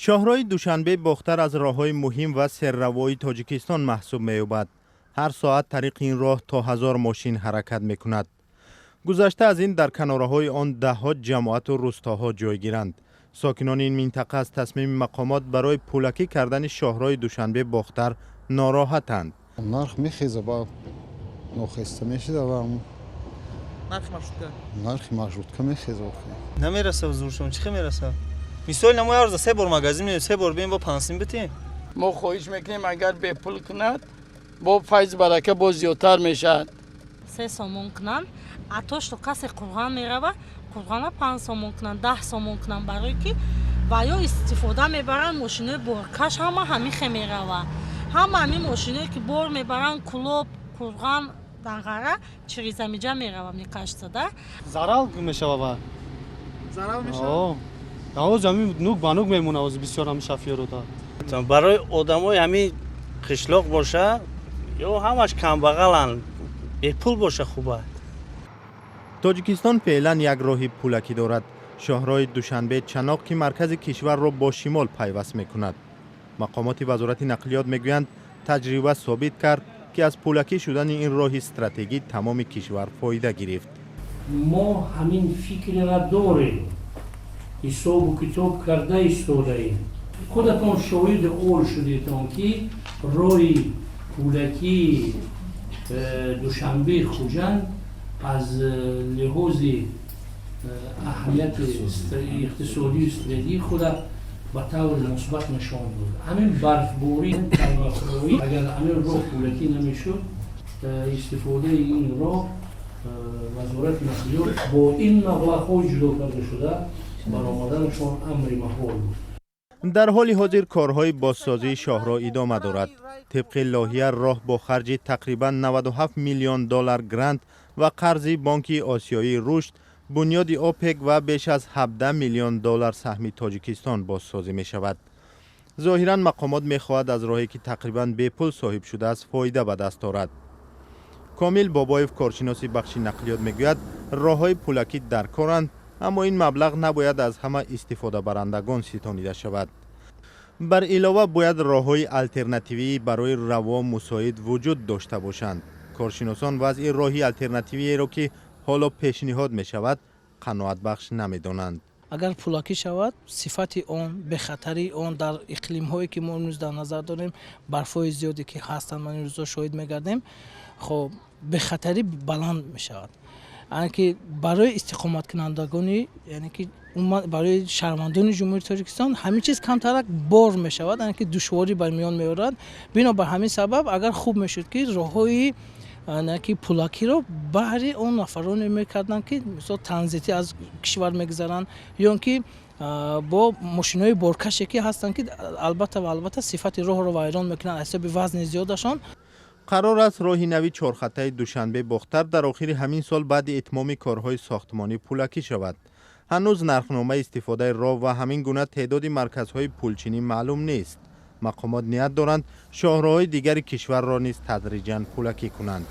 Шоҳроҳи Душанбе Бохтар аз роҳҳои муҳим ва серравои Тоҷикистон маҳсуб меёбад. Ҳар соат тариқи ин роҳ то 1000 мошин ҳаракат мекунад. Гузашта аз ин, дар канораҳои он даҳҳо ҷамоату рӯстоҳо ҷойгиранд. Сокинони ин минтақа аз тасмими мақомот барои пулакӣ кардани шоҳроҳи Душанбе Бохтар нороҳатанд. Нарх мехеза, ба нохеста мешида ва Нархи маршрутка. Нархи маршрутка мехеза. Намераса, зуршон чӣ хел мераса? Мисоли намо ярза се бор магазин меем, се бор бием, бо пансим битем. Мо хоҳиш мекунем, агар бепул кунад, бо файз барака боз зиёдтар мешавад. 3 сомон кунанд, а то что касе Қурған мерава, Қурғана 5 сомон кунанд, 10 сомон кунанд, барое ки ва ё истифода мебаранд. Мошинои боркаш ҳама ҳамихе мерава, ҳама ҳамин мошиное ки бор мебаранд, Кулоб, Қурған, Данғара, через амиҷа мерава, мне кажется, да. Зарал мешава ба. Зарал мешава. Ҳоз ҳамин нук ба нук мемона, ҳоз бисёр ҳами шофёрода. Барои одамои ҳамин қишлоқ боша ё ҳамаш камбағаланд, бепул боша хуба. Тоҷикистон феълан як роҳи пулакӣ дорад, шоҳроҳи Душанбе Чаноқ, ки маркази кишварро бо шимол пайваст мекунад. Мақомоти Вазорати нақлиёт мегӯянд, таҷриба собит кард, ки аз пулакӣ шудани ин роҳи стратегӣ тамоми кишвар фоида гирифт. Мо ҳамин фикрера дорем, ҳисобу китоб карда истодаем. Худатон шоҳиди он шудетон, ки роҳи пулакии Душанбе Хуҷанд аз лиҳози аҳамияти иқтисодию стратегии худа ба таври мусбат нишон дод. Ҳамин барфборӣ, талмафроӣ, агар ҳамин роҳ пулакӣ намешуд, истифодаи ин роҳ Вазорати нақлиёт бо ин маблағҳои ҷудо карда шуда баромаданашон амри маҳол буд. Дар ҳоли ҳозир корҳои бозсозии шоҳроҳ идома дорад. Тибқи лоиҳа, роҳ бо харҷи тақрибан 97 миллион доллар грант ва қарзи Бонки Осиёии рушд, бунёди ОПЕК ва беш аз 17 миллион доллар саҳми Тоҷикистон бозсозӣ мешавад. Зоҳиран, мақомот мехоҳад аз роҳе, ки тақрибан бепул соҳиб шудааст, фоида ба даст орад. Комил Бобоев, коршиноси бахши нақлиёт, мегӯяд, роҳҳои пулакӣ дар коранд, аммо ин маблағ набояд аз ҳама истифодабарандагон ситонида шавад. Бар илова, бояд роҳҳои алтернативӣ барои раво мусоид вуҷуд дошта бошанд. Коршиносон вазъи роҳи алтернативиеро, ки ҳоло пешниҳод мешавад, қаноатбахш намедонанд. Агар пулакӣ шавад, сифати он, бехатарии он дар иқлимҳое, ки мо имрӯз дар назар дорем, барфҳои зиёде, ки ҳастанд, ман имрӯзо шоҳид мегардем, хоб, бехатарӣ баланд мешавад. Яъне ки барои истиқоматкунандагони, яъне ки умуман барои шаҳрвандони Ҷумҳурии Тоҷикистон ҳамин чиз камтарак бор мешавад, яъне ки душворӣ ба миён меорад. Бинобар ҳамин сабаб, агар хуб мешуд, ки роҳҳои ки пулакиро баҳри он нафароне мекарданд, ки мисол транзитӣ аз кишвар мегузаранд ё ки бо мошинои боркаше, ки ҳастанд, ки албатта ва албатта сифати роҳро вайрон мекунанд аз ҳисоби вазни зиёдашон. Қарор аст, роҳи нави чорхатаи Душанбе Бохтар дар охири ҳамин сол баъди итмоми корҳои сохтмонӣ пулакӣ шавад. Ҳанӯз нархномаи истифодаи роҳ ва ҳамин гуна теъдоди марказҳои пулчинӣ маълум нест. Мақомот ният доранд, шоҳроҳҳои дигари кишварро низ тадриҷан пулакӣ кунанд.